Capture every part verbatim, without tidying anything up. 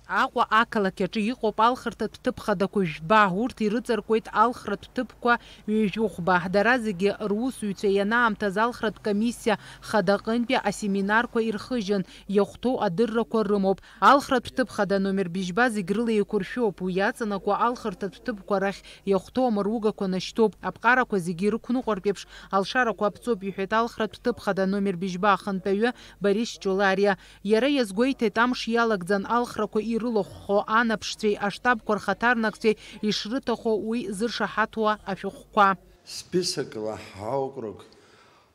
Аҟәа ақалақь аҿы иҟоуп алхырҭатә ҭыԥ хадақәа жәба, урҭ ирыҵаркуеит алхратә ҭыԥқәа ҩажәихәба. Дара зегьы русзуҩцәа ианаамҭаз алхратә комиссиа хадаҟынтәи асеминарқәа ирхыжьын, иахәҭоу адыррақәа рымоуп. Алхратә ҭыԥ хада номер бжьба зегь рыла еиқәыршәоуп, уи иаҵанакуа алхырҭатә ҭыԥқәа рахь иахәҭоу амаругақәа нашьҭоуп, аԥҟарақәа зегьы ирықәныҟәартә еиԥш алшарақәа аԥҵоуп, иҳәеит алхратә ҭыԥ хада номер бжьба ахантәаҩы Борис Ҷолариа. Иара иазгәеиҭеит, амш иалагӡан алхрақәа ирылахәхо анаԥшцәеи аштабқәа рхаҭарнакцәеи ишрыҭаху уи зыршаҳаҭуа ашәҟәқәа. Списокла ҳаокруг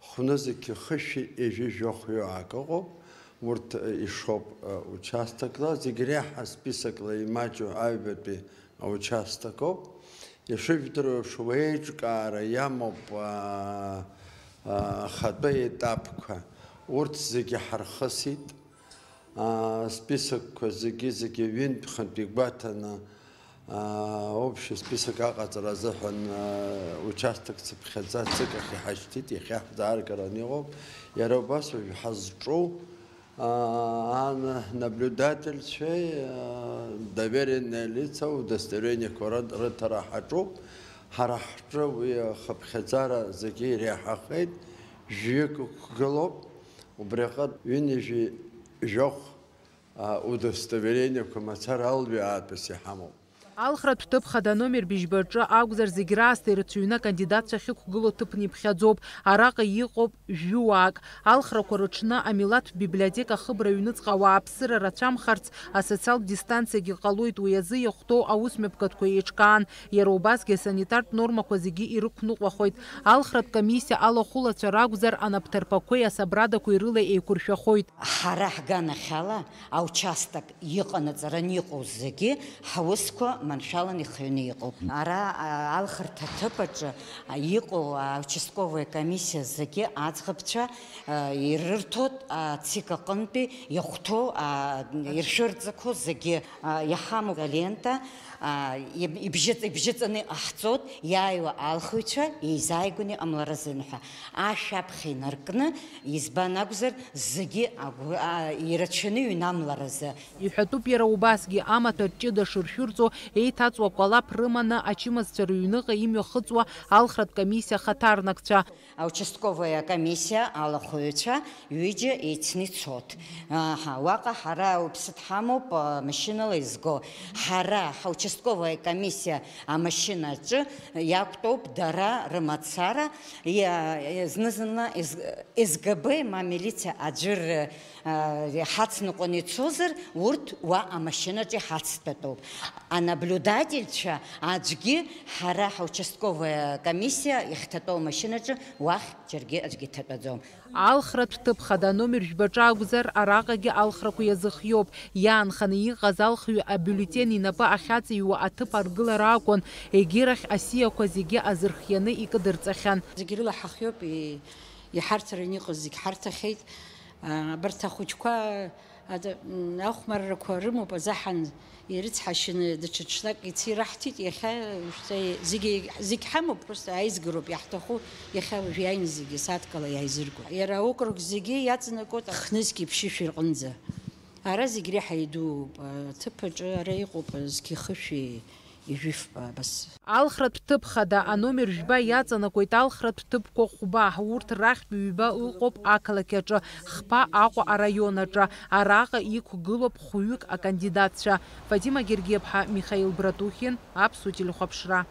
хәнызқь хышәи ҩажәи жәохәҩык ыҟоуп. Урҭ, э, ишоуп, э, участокла, зегь реиҳа списокла имаҷу аҩбатәи аучасток ауп. Ишыжәдыруа еиԥш, уеиҿкаара иамоуп, аа, аа, ахатәы етапқәа. Урҭ зегьы ҳархысит. Аа, списокқәа зегьы-зегьы ҩынтә-хынтә игәаҭаны, аа, общий список аҟаҵара азыҳәан, аа, участок цыԥхьаӡа ҵык ахь иҳашьҭит, иахьа ҳзааргараны иҟоуп. Иара убас уажә ҳазҿу, аа, ан-, наблюдательцәеи, аа, доверенные лица удостоверениеқәа ры-, рыҭара ҳаҿуп. Ҳара ҳҿы уи ахыԥхьаӡара зегьы иреиҳахеит, жәҩык ықәгылоуп. Убри аҟынтә ҩынҩажәи жәохә, а, удостоверениеқәа мацара алҩа аатәыс иҳамоуп. Алхратә ҭыԥ хада номер быжьба аҿы акәзар, зегь раасҭа ирацәаҩны акандидатцәа ахьықәгылоу ҭыԥны иԥхьаӡоуп. Араҟа иҟоуп жәуаак. Алхрақәа рыҽны амилаҭтә библиотека ахыбра аҩныҵҟа ауааԥсыра рацәамхарц асоциалтә дистанциагьы ҟалоит, уи азы иахәҭоу аусмҩаԥгатәқәа еиҿкаан, иара убасгьы асанитартә нормақәа зегьы ирықәныҟәахоит. Алхратә комиссиа алахәылацәа ракәзар, анапҭарԥақәеи асабрадақәеи рыла еиқәыршәахоит. Ҳара ҳганахьала аучасток иҟанаҵаран иҟоу зегьы ҳаусқәа маншәалан ихианы иҟоуп. Ара, а, алхырҭа ҭыԥ аҿы, а, иҟоу, а, участковая комиссиа зегьы аӡӷабцәа, а, ирырҭоит, а, ЦИК аҟынтәи иахәҭоу, а, иршәырҵақәо зегьы, а, иҳамоуп алента, а, иб-, ибжьыҵ-, ибжьыҵаны иҟаҳҵоит, иааиуа алхыҩцәа еизааигәаны иҟамларазын ҳәа. Ашә аԥхьа инаркны, избан акәзар, зегьы агәы-, а, ирацәаны иҩнамларазы. Иҳәатәуп иара убасгьы, амаҭәар ҷыда шыршәырҵо, еиҭаҵуа кәалаԥ рыманы ачымазцәа рыҩныҟа имҩахыҵуа алхратә комиссиа ахаҭарнакцәа. Аучастковая комиссиа алахәыҩцәа ҩыџьа еицны ицоит. Аҳа, уаҟа ҳара уԥсы дҳамоуп, а, машьынала изго. Ҳара ҳаучастковая комиссиа амашьына аҿы иақәтәоуп дара рымацара, иа-, зны-зынла из-, С Г Б ма милициа аӡәыр, а, ҳацныҟәаны ицозар, урҭ уа амашьынаҿы иҳацтәатәуп. Анаблюдательцәа аӡәгьы ҳара ҳаучастковая комиссиа иахьҭатәоу амашьынаҿы уахь џьаргьы аӡәгьы иҭатәаӡом. Алхратә ҭыԥ хада номер жәбаҿы акәзар, араҟагьы алхрақәа иазыхиоуп. Иаанханы иҟаз алхҩы абиуллетен инапы ахьаҵыҩуа аҭыԥ аргылара акәын, егьирахь асиақәа зегьы азырхианы икыдырҵахьан. Зегь рыла ҳахиоуп, и-, иҳарҭараны иҟаз зегь ҳарҭахьеит. А, абарҭ ахәыҷқәа, ада-, м, ахәмаррақәа рымоуп, азаҳан ирыцҳашьаны даҽа ҽнак ицеираҳҭеит, иахьа шәца-, зегьы, зегь ҳамоуп, просто аизгароуп иаҳҭаху, иахьа уажә иааины зегьы сааҭкала иааизырго. Иара аокруг зегьы иаҵанакуеит хнызқьи ԥшьышәи рҟынӡа. Ара зегь реиҳа идууп, аҭыԥ аҿы ара иҟоуп зқьи хышәи ижәифба абас. Алхратә ҭыԥ хада аномер жәба иаҵанакуеит алхратә ҭыԥқәа хәба, урҭ рахьтә ҩба ыҟоуп ақалақь аҿы, хԥа Аҟәа араион аҿы, араҟа иқәгылоуп хәҩык акандидатцәа, Фатима Гергиаԥҳа, Михаил Братухин, Аԥсуа телехәаԥшра.